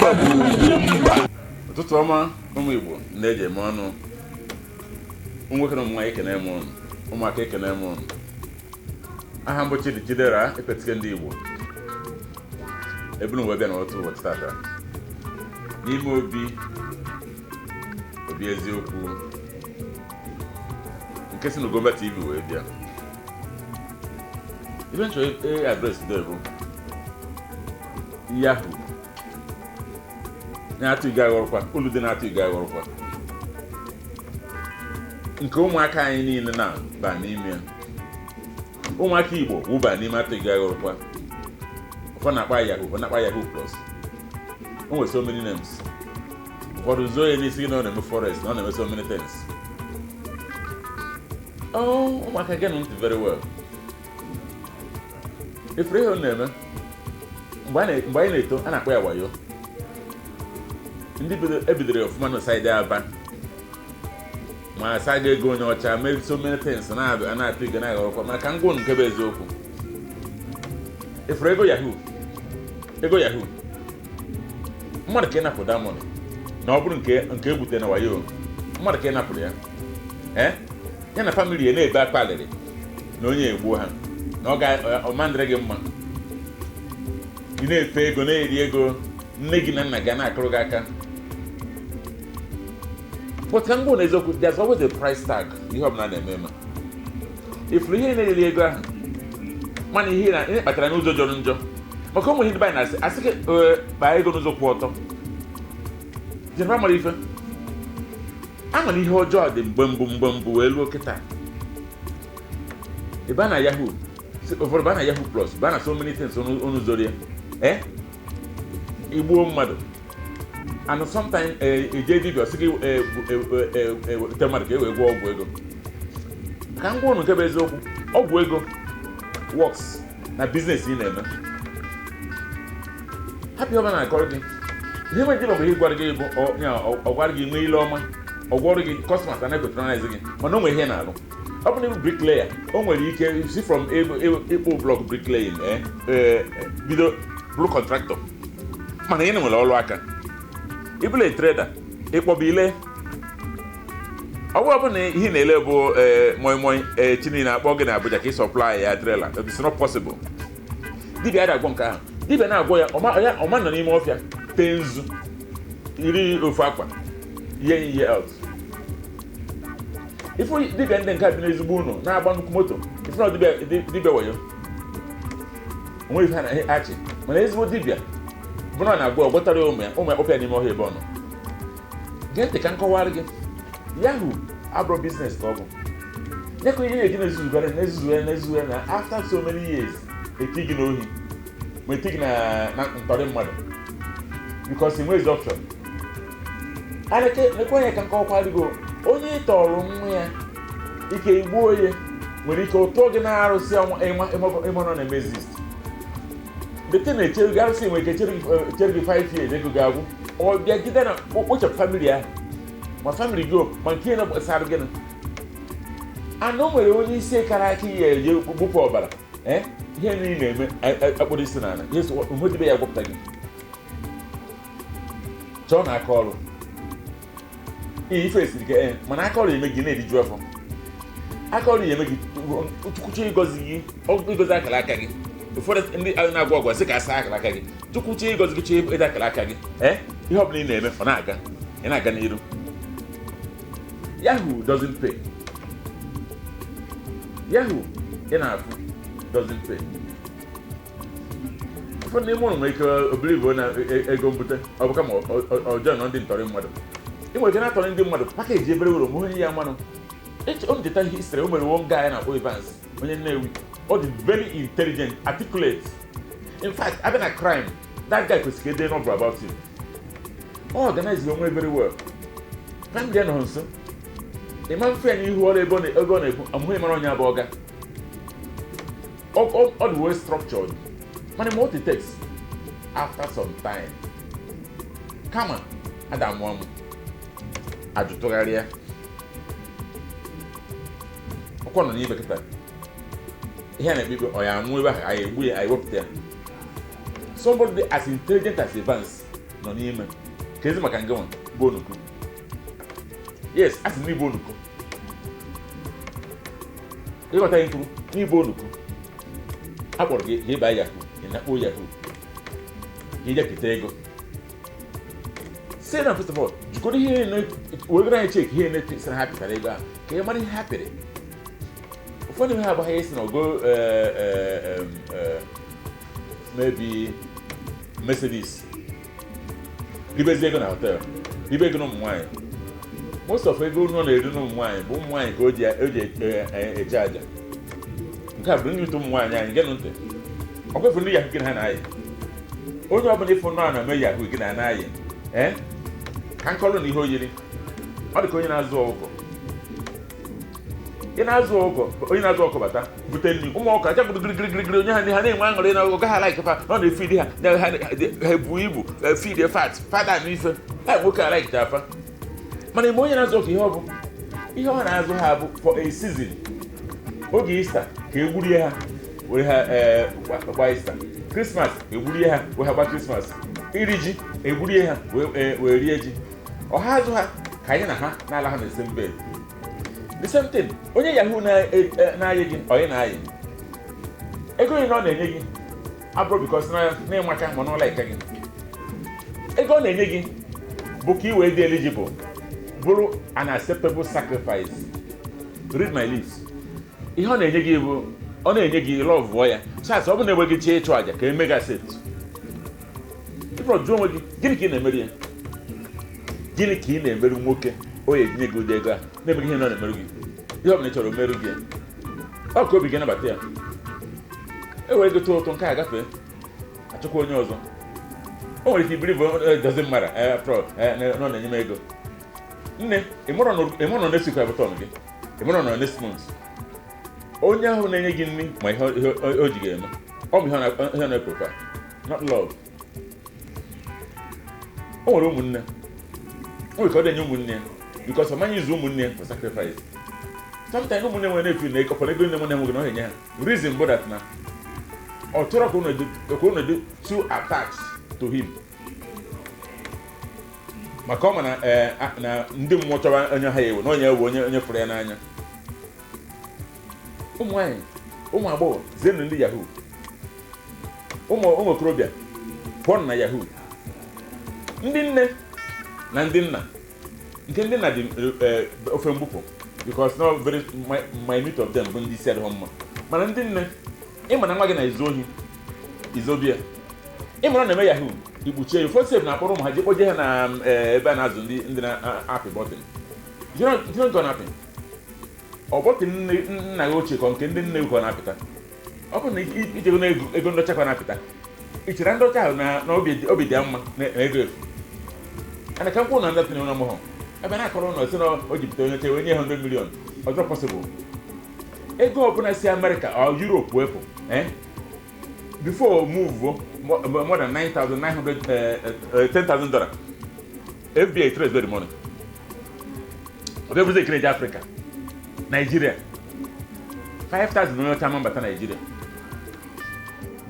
Ugwumba bụ ugwu mba. Ụtụtụ ọma, ụmụ Igbo na-eji eme ọnụ. Ụmụ nwoke na ụmụ nwaanyị, ekene m ụnụ. Ụmụaka, ekene m ụnụ. Aha mbụ Chidi Chidera Epetike. Ndị Igbo ebunu wee bịa n'otu ụbọchị tata n'ime obi obi eziokwu nke si n'Ugwumba TV wee bịa. Ibe nchọ e address dị bụ yahoo na-atụ iga aghọrọkwa olu dị na-atụ iga aghọrọkwa nke ụmụaka anyị niile na-ba n'ime ya. Ụmụaka Igbo wụba n'ime atụ iga aghọrọkwa. Ụfọdụ na-akpa yahoo, ụfọdụ na-akpa yahoo plus. O nwere so many names. Ụfọdụ zoo ya n'isi gị na ọ na-eme forex, na ọ na-eme so many things. Oh, ụmụaka, geenụ ntị very well. Ifere ihe ọ na-eme mgbe anyị na-eto, a na-akpọ ya wayo. Ndị ebidoro ya ọfụma na side Aba ma asaga ego onye ọcha mee so many things na-atụ ige na-aghọrọkwa. Mana ka ngwụ nke bụ eziokwu, ifere ego yahoo, ego yahoo mmadụ ka ị napụ that money, na ọ bụrụ nke egwute na wayo mmadụ ka ị napụrụ ya, ee, ya na family ya na-ebe akpa alịrị na onye egbuo ha na ọ ga ọmandịrị gị mma. Ị na-efe ego, na-eri ego nne gị na nna gị na-akụrụ gị aka. But ka m gwụ na eziokwu, there's always a price tag ihe ọbụla na-eme. Ma ifuru ihe na-eri ego ahụ, mana ihe na ihe kpatara n'ụzọ jọrọ njọ, maka ụmụ ihe ndị be anyị na-asị asị gị, ee, kpaa ego n'ụzọ kwụ ọtọ. Jenifa mara ife ama na ihe ọjọọ dị mgbe mbụ wee luo kịta. Ebe a na yahoo, ụfọdụ baa na yahoo plus, baa na so many things unu zoro ya, eh, igbuo mmadụ. And sometimes eje dibịa, ọsị gị weta mmadụ ka e wee gwọọ ọgwụ ego. Ka m gwa unu nke bụ eziokwu, ọgwụ ego works na business ị na-eme. Hapụ ihe ọbụla na-akọrọ gị. Ihe nwere dibịa bụ ihe gwara gị bụ ya, ọ gwara gị nwee ile ọma, ọ gwọrọ gị, customers na patronize gị. Mana o nwere ihe na-alụ. Ọ bụ na ịbụ bricklayer, o nwere ike si from ịkpụ block bricklaying, bido bụrụ contractor. Mana ị nwere ọrụ aka, ịbụla trader, ịkpọba ile. Ọ bụrụ na ihe ị na-ele bụ moi moi, chi niile akpọ gị na Abuja ka ị supply ya trailer. It's not possible. Dibịa adị agwọ nke ahụ. Dibịa na-agwọ ya, ọma nọ n'ime ọfịa tee nzu iri ofu akwa year in, year out. Ifu dibịa ndị nke a bi n'ezigbo ụlọ na-agba nnukwu moto, ifu na dibịa wayo onwe ife ha na-achị. Mana ezigbo dibịa bụ na ọ na-agwọ, ọ gwọtara ya, ụmụ ya, ụmụ ya kpọpụ ya n'ime ọhịa ebe ọ nọ. Gee ntị ka m kọwara gị. Yahoo abụrụ business ka ọ bụ ya ka ihe na-eji na-ezuzugharị, na-ezuzugharị, na-ezuzugharị, na after so many years eti gị n'ohi ma eti gị na ntọrị mmadụ, because ị nwezi option. Nekwe anya ka m kọwakwara gị. Onye tọrọ nwa ya ike igbuo ya nwere ike ụtọ gị na-arụsị ịma nọ na-eme exist. The thing na-echere gị, arụsị nwere ike chere gị 5 years, ego ga-agwụ, ọ bịa jide na kpochapụ family ahụ, ma family gị o, ma nke na gbasara gị. Anụ nwere onye isi kara aka ihe eje gbupụ ọbara, eh, ihe niile na-eme akpụrụ isi n'ala ihe so nhụdebe ya gwọpụta gị. Chọọ na aka ọrụ ihe ife esiri ike, ee, mana aka ọrụ eme gị na-eriju afọ. Aka ọrụ ya eme gị chukwuchi ịgọzi gị, ịgọzi akara aka gị. Ụfọdụ ndị na-agwa ọgwa sị ka asa akara aka gị. Chukwuchi ịgọzi gị, chọọ ịdị akara aka gị, ee, ihe ọbụla ị na-eme, ọ na-aga, ị na-aga n'iru. Yahoo doesn't pay. Yahoo ị na-afụ doesn't pay. Ụfọdụ n'ime ụlọ nwere ike obiribo na ego mbute ọ bụ kama ọjọọ nọ ndị ntọrị mmadụ. Ị nwere ike na-atọrọ ndị mmadụ package ebere were ma onye ya mmanụ. O cheta history o mere. One guy na-akpọ Evans, onye Nnewi. Ọ dị very intelligent, articulate. In fact, abịa na crime, that guy kwesịrị ka ede novel about him. Ọ organize onwe very well. Family ya nọ nso. Ịma mfe ya n'ihu ọrụ ebe ọ na-ekwu amụghị mara onye abụ ọga. Ọ dị well structured. Mana ma what it takes after some time, kama ada mụọ m ajụtụgharịa ọkwa nọ n'ime kịta ihe a na-ekpe ikpe, ọ ya anwụ ebe ahụ, anyị egbu ya, anyị wepụta ya. Somebody as intelligent as Evans. Nọ n'ime ka ezi maka ngị nwa bụ onuku. Yes, a sị na ịbụ onuku. Ịghọta ihe kwuru n'ịbụ onuku, a kpọrọ gị ka ị baa yahoo, ị na-akpọ yahoo ka ị jepụta ego. Say na first of all, jikọrọ ihe niile wegara anyị, check ihe niile sị na ha pịtara ego ahụ ka ị mara ihe ha pịrị. Ụfọdụ ha agbaghị isi na ogo maybe Mercedes, ribezi ego na hotel, ribe ego na ụmụ nwaanyị. Most of ego nọ na-eri na ụmụ nwaanyị bụ ụmụ nwaanyị ka o ji eche aja. Nke a bụ ndị ụmụ nwaanyị anyị genụ ntị. Ọ kwefu ndị yahoo gị na ha na-ayị. Onye ọbụla ịfụ nọ na-eme yahoo gị na na-ayị, ee, ka nkọlụ na ihe o yiri, ọ dị ka onye na-azụ ọkụkọ. Ị na-azụ ọkụkọ, onye na-azụ ọkụkọ bata bute nri ụmụ ọkụkọ aja gịrịgịrịgịrị, onye ha ha na-enwe aṅụrị na ọga ha like fa na ọ na-efidi ha na ha ha ebu ibu, feed fat fada na ife ha. Nwoke a like afa, mana ime onye na-azụ ọkụkọ, ihe ọ bụ ihe ọ na-azụ ha bụ for a season. Oge Easter ka egburie ha were ha gba Easter, Christmas egburie ha were ha gba Christmas, iri ji egburie ha wee rie ji. Ọha azụ ha ka anyị na ha na-ala ha na same bed. The same thing, onye yahoo na-ayị gị, onye na-ayị ego onye na ọ na-enye gị abụrụ because na ịmaka ma na ọ like gị. Ego ọ na-enye gị bụ ka ị wee dị eligible bụrụ an acceptable sacrifice. Read my lips. Ihe ọ na-enye gị bụ ọ na-enye gị love ya chas. Ọ bụ na-enweghị chi ịchụ àjà ka eme gị accept. Ịpụrụ jụọ onwe gị, gịnị ka ị na-emeri ya? Gịnị ka ị na-emerụ nwoke o ya etinye gị ụdị ego a na-emeghị ihe na ọ na-emerụ gị? Ihe ọ bụla ị chọrọ merụ gị ya, ọ ka obi gị nabata ya. E were gote ụtụ nke a gafee, achọkwa onye ọzọ. O nwere ike ibiri bụ dozi mmadụ after all, na ọ na-enye m ego. Nne, ị mụrụ na next week abụ turn gị, ị mụrụ na next month. Onye ahụ na-enye gị nri ma ihe o ji ga-eme, ọ bụ ihe ọ na-eprefer, not love. O nwere ụmụnne, o nwere ka ọ na-enye ụmụnne ya because ọ maghị izu ụmụnne ya for sacrifice. Sometimes ụmụnne nwere na-efu na ego, ego nne nwanne nwoke na ọ ga-enye ha. Reason bụ that na ọ chọrọ ka unu dị too attached to him, maka ọ ma na na ndị mmụọ chọba onye ha ewe na onye ewe onye fụrụ ya n'anya. Ụmụ nwaanyị, ụmụ agbọghọ, zenu ndị yahoo. Ụmụ okorobịa, pụọ na yahoo. Ndị nne na ndị nna, nke ndị nna dị ofe mgbupụ because no very minute of them bụ ndị isi adịghị mma. Mana ndị nne, ịma na nwa gị na-ezu ohi, izobia. Ịma na ọ na-eme yahoo, ikpuchie ya. Ụfọdụ sef na-akpọrọ ụmụ ha jee kpoje ha na ebe a na-azụ ndị na-apị button. Jiri nke ọ na-apị ọ button nna gị ochie ka nke ndị nne gị ka ọ na-apịta. Ọ bụrụ na ijego na ego ndọcha ka ọ na-apịta, ị chere ndọcha ahụ na obi dị ya mma na ego efu ana ka mkwụ na ndị tinye ụlọ mụhụ ebe na-akọrọ ụlọ si na o jipụta onye chewe nye 100 million. Ọzọ possible, ego ọbụla si Amerịka or Europe wepụ, before move more than 9,900, $10,000, FBI trace the money. Ọ bịa bụzi ekiri Africa, Nigeria 5,000 onye ọcha ma mbata Nigeria.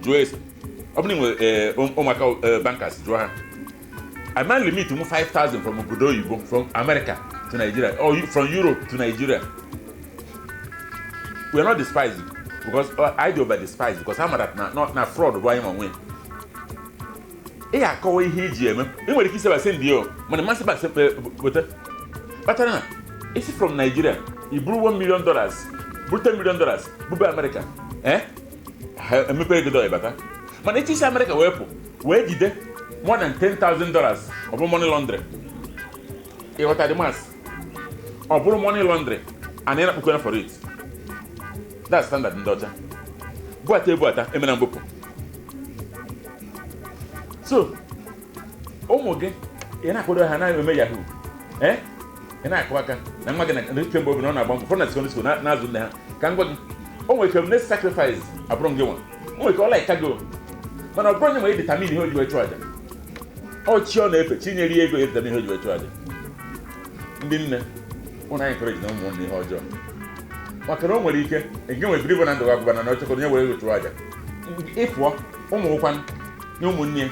Jụọ ese, ọ bụrụ na ị nwere ụmụaka bankers, jụọ ha. I man limit mu 5,000 from obodo oyibo, from America to Nigeria or from Europe to Nigeria. We are not despised because I dị over despise because ama that na fraud bụ anyị ma nwe. Ị ga-akọwa ihe iji eme. Ị nwere ike iseba send o, mana mmasị ba weta kpatara na isi from Nigeria i buru $1 million, buru $10 million bube America, ha emepere gị dọọ ịbata. Mana echi isi America wee pụ wee jide more than $10,000, ọ bụrụ money laundry. Ịghọta the mass? Ọ bụrụ money laundry and ị na-akpụkwana for it. That's standard ndị ọcha. Buata ebuata emena mbupụ. So ụmụ gị, ị na-akwado ha na-eme yahoo, ị na-akụ aka na nwa gị na kemgbe obi na ọ na-agba mbọ fọrọ na secondary school na-azụ nne ha. Ka m gwa gị, o nwere ike next sacrifice abụrụ gị nwa. O nwere ike ọ like gị o, mana ọ bụrụ onye nwere determine ihe o ji wee chụọ aja. Ọ chi ọ na-efe chi nyere ya ego ya determine ihe o ji wee chụọ aja. Ndị nne, ụnụ anyị encourage na ụmụ ụnụ ihe ọjọọ, maka na o nwere ike nke nwere biribo na ndụ gị agụba na ọchọkọrọ onye were ego chụọ aja. Ịpụọ ụmụ ụkwanụ na ụmụnne ya.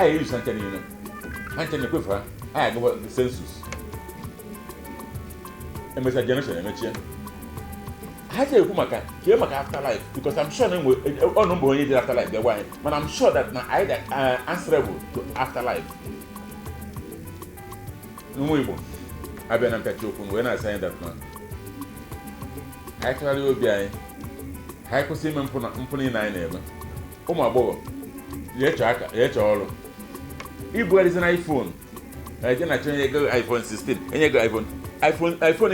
Anyị eyusa ncha niile, ha ncha na-ekwefu ha. Anyị agụba census, emesịa generation emechie. Ha ji ekwu maka kee maka afterlife, because I'm sure na enwe ọnụ mbụ onye dị afterlife bịa gwa anyị, mana I'm sure that na anyị dị answerable to afterlife. Ụmụ Igbo, abịa na mpịachi okwu wee na-asị anyị that na anyị tụgharịa obi anyị, ka anyị kwụsị ime mpụ na mpụ niile anyị na-eme. Ụmụ agbọghọ, jee chọọ aka, jee chọọ ọrụ. Ibugharịzi na iPhone eje na chọ onye ego iPhone 16, enye ego iPhone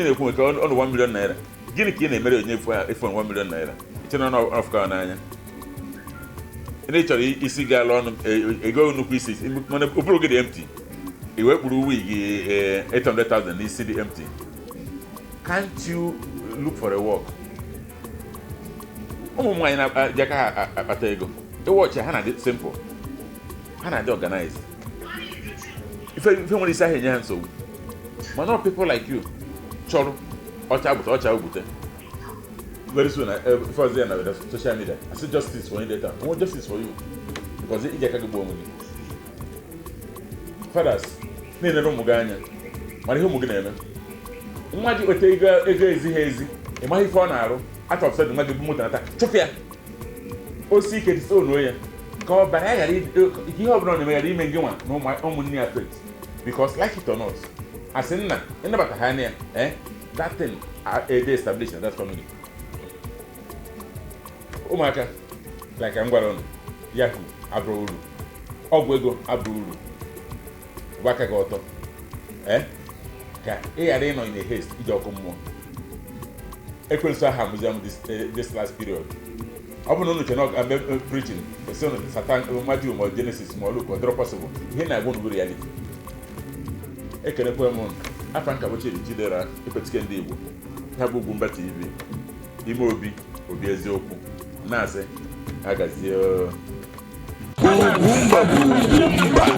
ị na-ekwu nke ọnụ 1 million naira. Gịnị ka ị na-emere onye iPhone 1 million naira? Iche na ọfụka n'anya ndị chọrọ isi gị ala ọnụ ego nnukwu isi, mana ụbụrụ gị dị empty. I wee kpuru wig 800,000 n'isi dị empty. Can't you look for a work? Ụmụ nwaanyị na-eji aka ha akpata ego, ịwọchị ha na-adị simple, ha na-adị organized. Ife ife nwere isi ahụ enye ha nsogbu, mana ọ people like you chọrọ ọcha gbute ọcha gbute. Very soon, ife ọzọ ya na social media asị justice for onye data onwe, justice for you, because iji aka gị gbuo onwe gị. Fathers, na-enere ụmụ gị anya, mara ihe ụmụ gị na-eme. Nwa gị weta ego, ego ezighi ezi, ị maghị ife ọ na-arụ. Out of sudden, nwa gị bu moto nata, chụpụ ya osi ike, disonuo ya, ka ọbara ya ghara ihe ọbụla ọ na-eme ghara ime gị nwa na ụmụnne ya affect, because like it or not, asị nna ịnabata ha anya ya, that thing dey established na that family. Ụmụaka, like m gwara unu, yahoo abụrụ uru, ọgwụ ego abụrụ uru. Gwa aka gị ọtọ, ka ị ghara ịnọ in a haste iji ọkụ mmụọ. Ekwensu aha museum this last period. Ọ bụ na unu che na preaching esi unu Satan, Matthew ma Genesis ma Luke, ọ dịrọ possible. Ihe na-agwa unu bụ reality. Ekenekwe m unu. Afa nka bụ Chidi Chidera Epetike ndị Igbo. Ya bụ Ugwumba TV, ime obi obi eziokwu na-asị agazie. Ugwumba bụ Ugwumba.